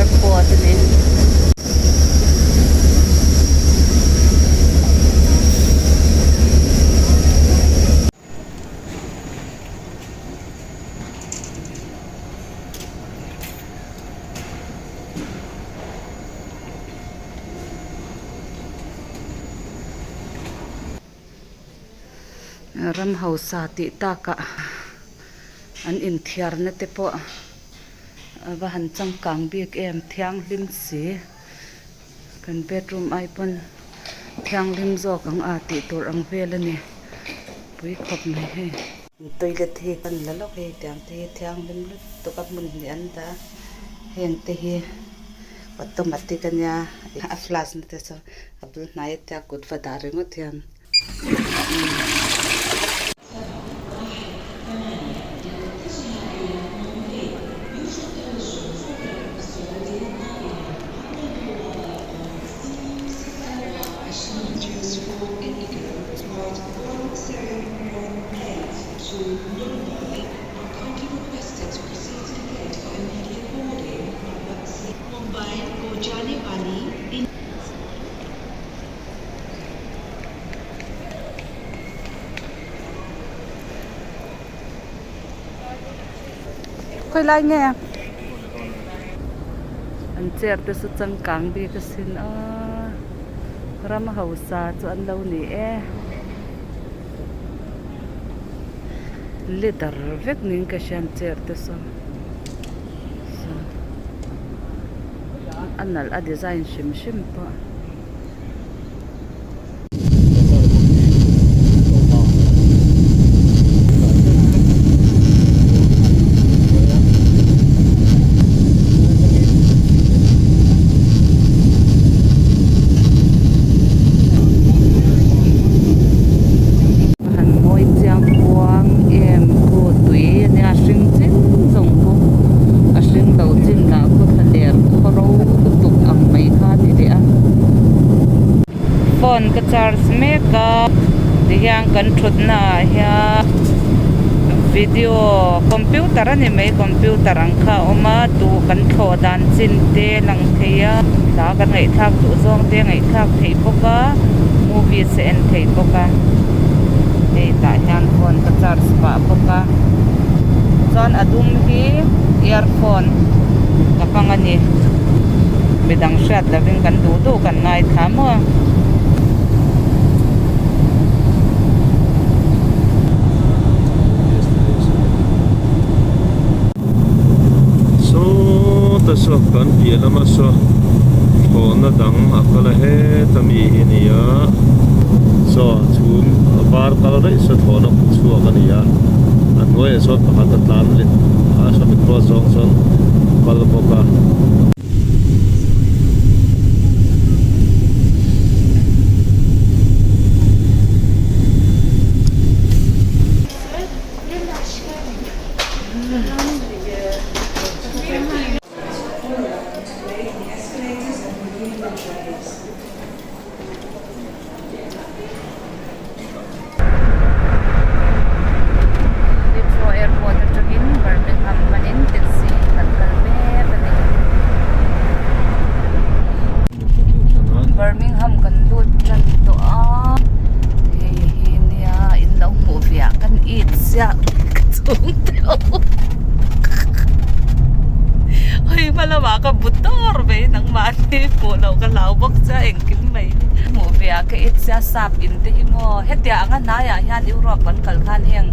Airport a ni. Ram hausa tih takah an inthiarna te pawh a va han changkang bik em thianghlim si kan bedroom ai pawn thianghlim zawk ang a tih tur ang vel a ni pui khawp mai hei. Toilet hi kan la lawk hei tiang te hi thianghlim lutuk a hmun hnih an dah a heng te hi automatic a nia a flash na te chu a bul hnai a tia kut va dah ringawt hian. Khawi lai nge an chair te chu changkang bik asin a ram hausa chu an lo ni e leather vek niin ka hria an chair te saw a nalh a design hrim hrim pawh. Han mawi chiang kuang em khu tui a nia hring chin zawng khu a hring lo chin lah khu thla ler khaw ro lutuk ang mai kha a ni leh a. Phone ka charge mek a tihian kan thutna ah hian video computer a ni mai computer ang kha a awm a duh kan thlawh dan chin te a lang thei a hla kan ngaihthlak duh zawng te a ngaihthlak theih bawk a movies a en theih bawk a hei tah hian phone ka charge pah bawk a chuan a dum hi earphone ka hmang a ni midang hriat lovin kan duh duh kan ngaithla maw. Sawta saw kan piah lama saw thlawhna dang a kal a heta mi hi a ni a saw chhum a var kal daih saw thlawhna kut chhuak a ni a a hnuaiah sawn pakhat a tlan leh a sawmi cross zawng sawn kal bawk a. Heathrow Airport atangin Birmingham panin taxi kan kal mek a ni. Birmingham kan lut tan tawh a, hei hi nia in lo hmuh ve ah kan it chiah ka chhung deuh hei hma lamah ka bu dawr mai nangmahni hmuh loh ka hlau bawk che a engkim mai hmuh ve ah ka it chiah sap in te hi maw hetiang anga hnaiah hian Europe kan kal khan heng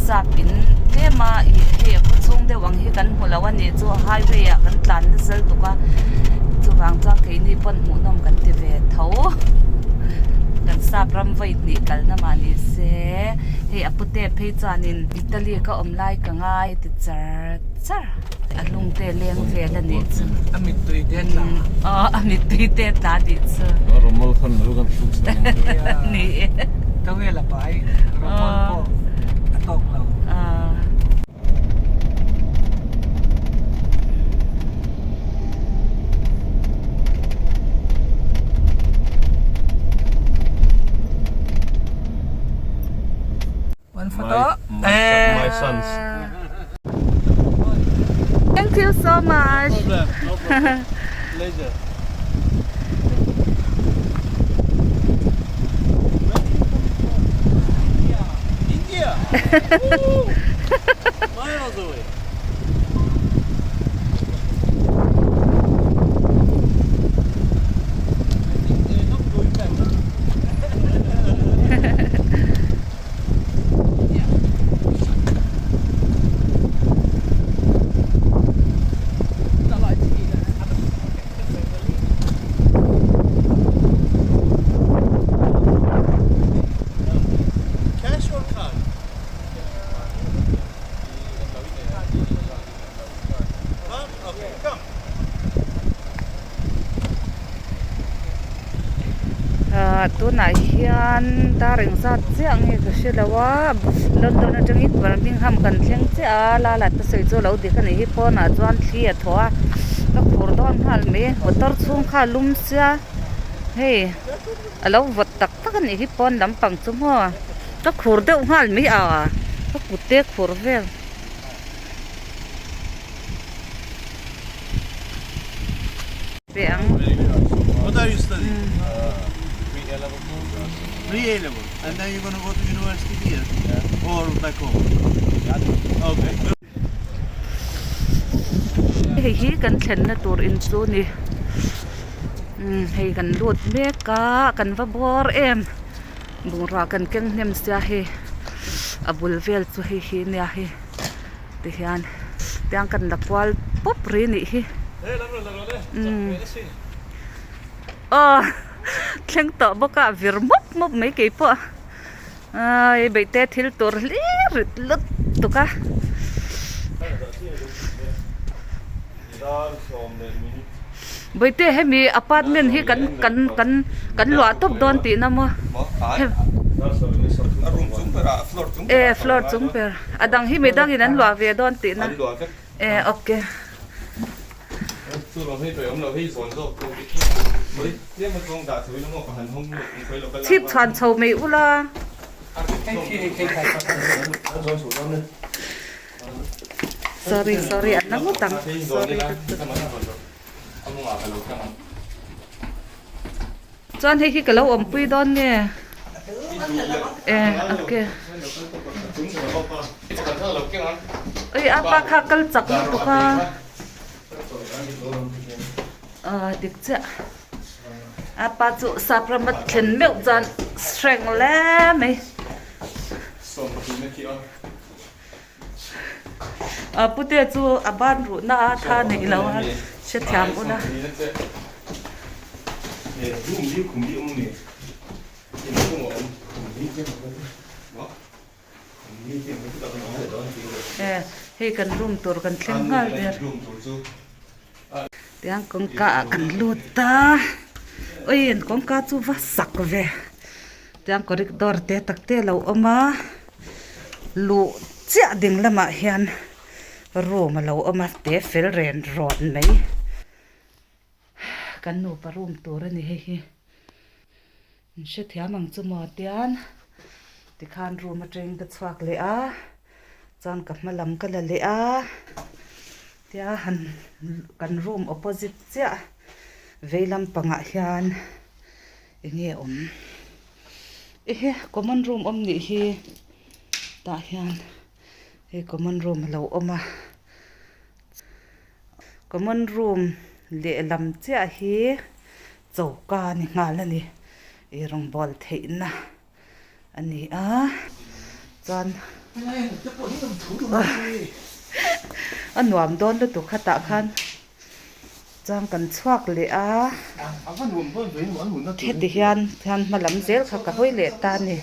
sap in tlem a ih hei a khaw chhung deuh ang hi kan hmu lo a nih chu highway ah kan tlan nasa lutuk a chuvang chuan keini pawn hmuhnawm kan ti ve tho kan sap ram vawi hnih kalna mah ni se hei a pute phei chuanin Italy ka awm lai ka ngai ti char char a hlung te leng vel a nih chu a mittui te tla aw a mittui te tla tih chu romol khan lo kan hruk ni e towel a pai romol pawh a tawk lo One photo. My, my sons. Thank you so much. No problem. No problem. Pleasure. India. Woo! Miles away. I think they're not going back. Cash or card? Card? Okay, come. Ah tunah hian dar engzat chiah nge ka hre lo a London atangin Birmingham kan thleng chiah a la la te sawi chu lo dik a nih hi pawnah chuan thli a thaw a ka phur dawn nghal mai motor chhung kha a lum sia hei a lo vawt tak tak a nih hi pawn lampang chu maw ka khur deuh nghal mai a ka kut te khur vel. Ve ang. What are you studying? Pre A level. And then you're gonna go to university here or back home? Okay. Hei hi kan thlenna tur in chu ni. Umm hei kan lut mek a kan va bawr em bungrua kan keng hnem sia hei a bul vel chu hei hi nia hei. Tihian tiang kan la kual pawp ri nih hi umm aw thleng tawh bawk a vir mup mup mai kei pawh aii beihte thil tur hlir rit lut tuk a. Bawihte hemi apartment hi kan kan kan kan luah tawp dawn tihna maw e floor chung ber a dang hi midang in an luah ve dawn tihna e okay. Chhip chhuan chho mai ula. Sorry sorry an la ngawt ang sorry chuan hei hi ka lo awmpui dawn nge e okay ui apa kha kal chak lutuk a ah dik chiah apa chu sap rama thlen meuh chuan strength hle mai. A pute chu a ban ruhna a tha neih lo a hrethiam ula. E hei kan room tur kan thleng nghal der. Tiang kawngka ah kan lut a ui an kawngka chu va sak ve tiang corridor te tak te a lo awm a luh chiah ding lamah hian room a lo awm a te fel ren rawn mai kan nupa room tur a ni hei hi in hrethiam ang chu maw tian tikhan room atangin ka chhuak leh a chuan ka hma lam ka la leh a tia han kan room opposite chiah vei lampangah hian eng nge awm ehe common room awm nih hi tah hian hei common room a lo awm a common room lehlam chiah hi choka a ni nghal a ni ih rawngbawl theihna a ni a chuan a nuam dawn lutuk khatah khan chuan kan chhuak leh a heti hian hian hma lam zel kha ka hawi leh ta a ni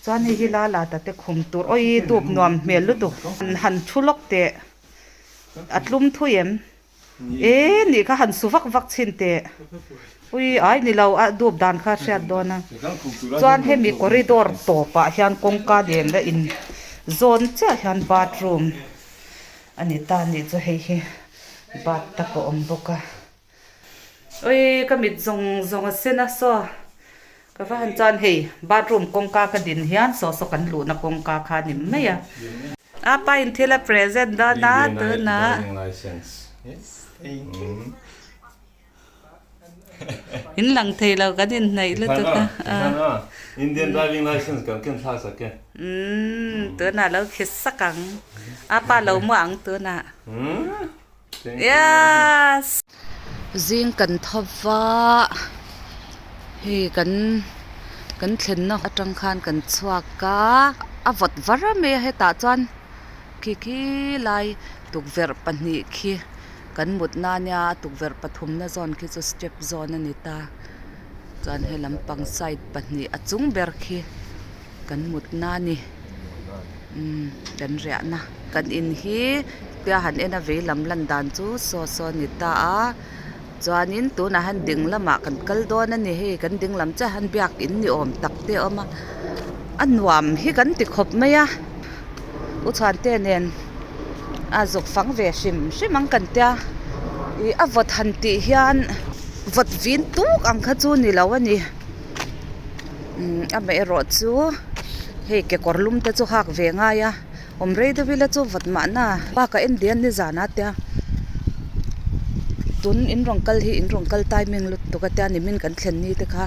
chuan hei hi la la ta te khum tur awii dup nuam hmel lutuk han thu lawk teh a tlum thui em. E nih kha han su vak vak chhin teh. Ui ai ni lo a dup dan kha hriat dawn a. Chuan hemi corridor tawpah hian kawngka nen la in zawn chiah hian bathroom a ni ta nih chu hei hi bath tak a awm bawk a. Ui ka mit zawng zawng a sen a saw ka va han chuan hei bathroom kawngka ka din hian saw saw kan luhna kawngka kha a ni mai a. A pa in thil a present dawn a tunah. In lang thei lo kan inhnaih lutuk a. Indian driving license kan ken thlak sak e. Umm tunah lo khi sak ang. A pa lo mu ang tunah. Yes! Zing kan tho va, hei kan kan thlenna atang khan kan chhuak a, a vawt var a mai a hetah chuan khi khi lai tukverh pahnih khi kan mut na ania tukverh pathumna zawn khi chu step zawn a ni ta chuan he lampang side pahnih a chung ber khi kan mut na a ni umm kan riahna kan in hi tia han en a vei lam lan dan chu saw saw a ni ta a chuanin tunah hian ding lamah kan kal dawn a ni hei kan ding lam chiah hian biakin ni awm tak te a awm a a nuam hi kan ti khawp mai a u chhuante nen a zuk fang ve hrim hrim ang kan tia ih a vawt han tih hian vawt vin tuk ang kha chu ni lo a ni. Umm amaherawh chu hei kekawr lum te chu hak ve ngai a awm rei deuh ila chu vat mahna bakah en dian nizan a tia tun in rawn kal hi in rawn kal timing lutuk a tia nimin kan thlen ni te kha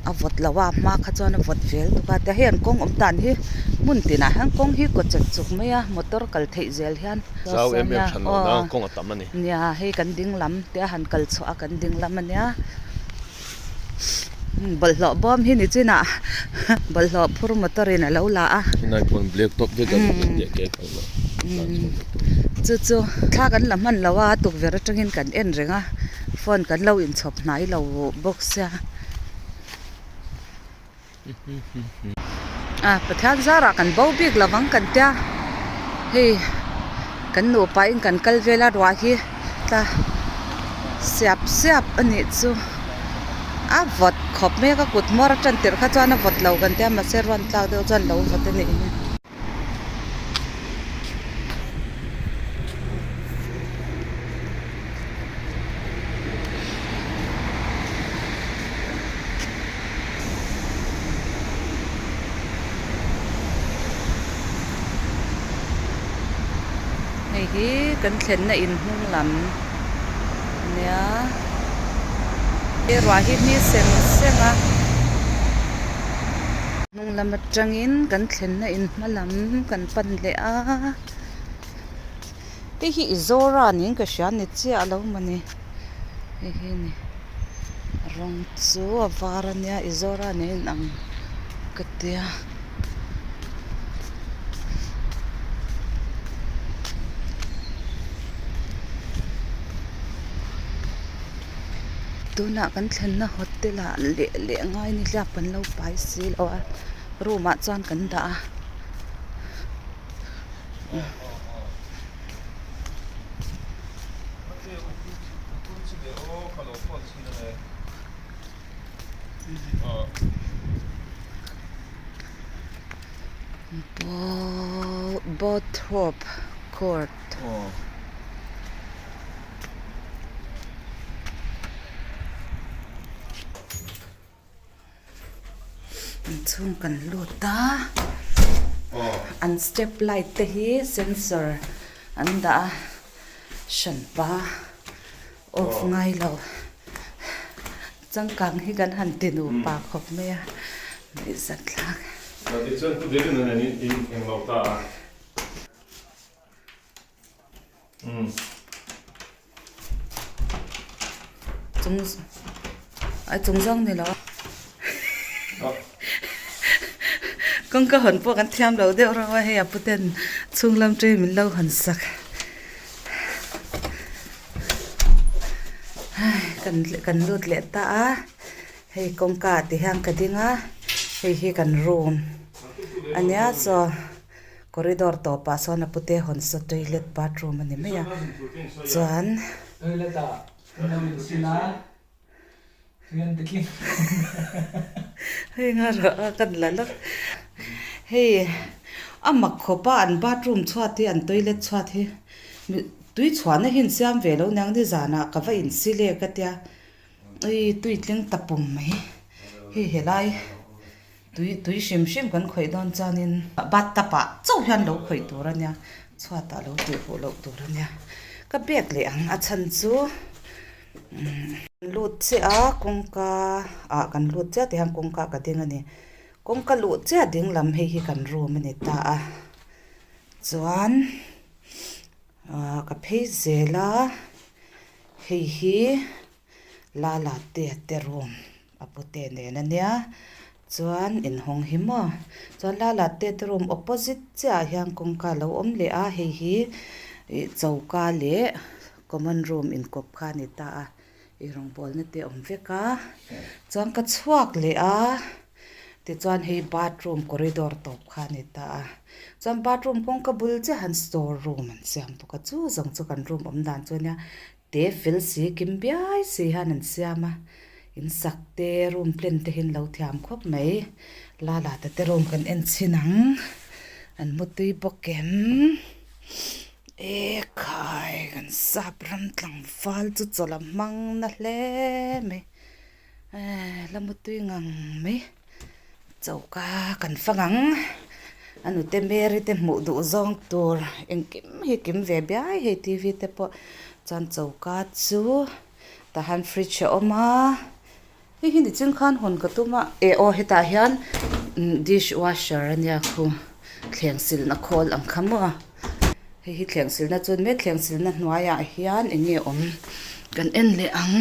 a vawt lo a hma kha chuan a vawt vel tuk a tia hei an kawng awm dan hi hmun tinah hian kawng hi kaw chet chuk mai a motor kal theih zel hian Zau em em than lohna kawng a tam a ni. Nia hei kan ding lam tia han kal chhuah a kan ding lam a nia. Bawlhhlawh bawm hi ni chinah bawlhhlawh phur motor in a lo la a. Chennai pawn black top vek a ni tih ke kal lo. Chu chu thla kan la hman lo a tukverh atangin kan en reng a phone kan lo inchhawp hnai lo bawk sia. A Pathian zarah kan bo bik lo vang kan tia hei kan nupa in kan kal vel a ruah hi tla siap siap a nih chu a vawt khawp mai a ka kut hmawr a tan tirh kha chuan a vawt lo kan tia mahse ruan tlak deuh chuan lo vawt a nih hi. Hei hi kan thlenna in hnung lam ania ruah hi ni sem sem a. Hnung lam atangin kan thlenna in hma lam kan pan leh a hei hi Izora niin ka hria ni chiah lo mawni hei hi ni rawng chu a var ania Izora nen a inang ka tia. Tunah kan thlenna hotel ah leh leh ngai ni hliap kan lo pai si lo a room ah chuan kan dah a. Bothrope court. Inchhung kan lut a an step light te hi sensor an dah a hranpa off ngai lo changkang hi kan han ti nupa khawp mai a ngaihzat thlak. Chung ai chung zawng ni lo kawngka hawn pawh kan thiam lo deuh reuh a hei a puten chhung lam ṭe min lo hawn sak hai kan kan lut leh ta a hei kawngka ah ti hian ka ding a hei hi kan room a nia chaw. Corridor tawpah sawn a pute hawn saw toilet bathroom a ni mai a chuan hei nga rawh a kan la lawk hei a mak khawp a an bathroom chhuat hi an toilet chhuat hi tui chhuahna hi an siam ve lo niang nizanah ka va insi lek a tia ui tui tling ta pum mai hei helai. Tui tui hrim hrim kan khawih dawn chuanin bathtub ah chauh hian lo khawih tur a nia chhuatah lo tih huh loh tur a nia ka bag leh ang a chhan chu. Kan lut chiah a kawngka ah kan lut chiah tih hian kawngka ka ding a ni kawngka luh chiah ding lam hei hi kan room a ni ta a chuan ah ka phei zel a hei hi lala te te room a pute nen a nia chuan inhawng hi maw chuan lala te te room opposite chiah ah hian kawngka a lo awm leh a hei hi ih choka leh common room inkawp kha a ni ta a ih rawngbawlna te a awm vek a chuan ka chhuak leh a tichuan hei bathroom corridor tawp kha a ni ta a chuan bathroom kawngka bul chiah han store room an siam bawk a chu zawng chu kan room awm dan chu a nia te fel si kim biai si hian an siam a in sak te room plan te hi an lo thiam khawp mai lala te te room kan en chhin ang an mu tui bawk em ekhai kan sap ram tlangval chu chawlh a hmang na hle mai ehh la mu tui ngang mai choka kan fang ang a nute Mary te hmuh duh zawng tur engkim hi kim ve biai hei t v te pawh chuan choka chu tah hian fridge a awm a hei hi nichin khan hawn ka tum a eh aw hetah hian dish washer a nia khu thleng silna khawl ang kha maw hei hi thleng silna chuan mek thleng silna hnuaiah hian eng nge awm kan en leh ang.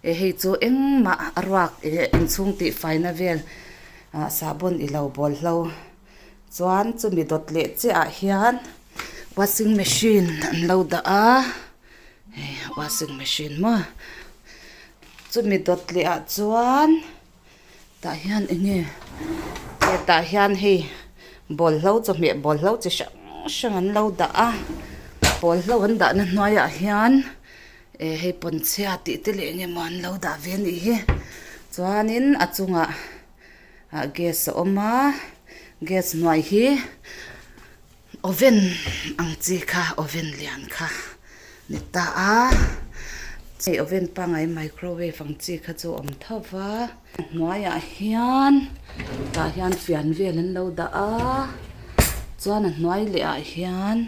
Eh hei chu engmah a ruak eh inchhung tih faina vel ah sahbawn i lo bawl hlo chuan chumi dawt leh chiah ah hian washing machine an lo dah a hei washing machine maw chumi dawt leh ah chuan tah hian eng nge hetah hian hei bawlhlo chawhmeh bawlhlo chi hrang hrang an lo dah a bawlhlo an dahna hnuaiah hian eh hei pawnchhia tih te leh eng emaw an lo dah ve a nih hi chuanin a chungah ah gas a awm a gas hnuai hi oven ang chi kha oven lian kha ni ta a hei oven pangngai microwave ang chi kha chu a awm tho va a hnuaiah hian tah hian fian vel an lo dah a chuan a hnuai leh ah hian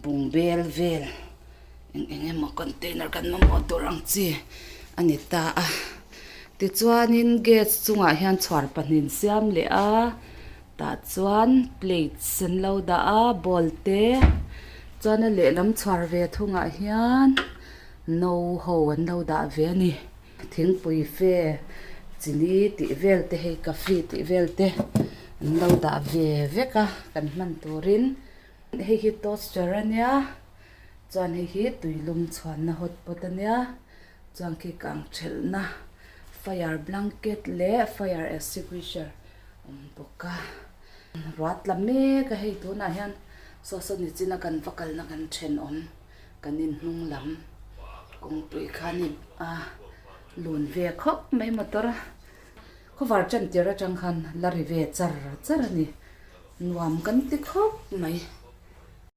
bungbel vel eng eng emaw container kan mamawh tur ang chi a ni ta a tichuanin gas chungah hian chhuar pahnih an siam leh a tah chuan plates an lo dah a bowl te chuan a lehlam chhuar ve thungah hian no ho an lo dah ve a ni thingpui fe chini tih vel te hei coffee tih vel te an lo dah ve vek a kan hman turin hei hi toaster a nia. Chuan hei hi tuilum chhuanna hot pot a nia chuan khi kang thelhna fire blanket leh fire extinguisher awm bawk a ruah tla mek a hei tunah hian saw saw nichina kan va kalna kan thenawm kan inhnung lam kawngpui kha a ni a lun ve khawp mai motor khawvar tan tir atang khan la ri ve char char a ni nuam kan ti khawp mai.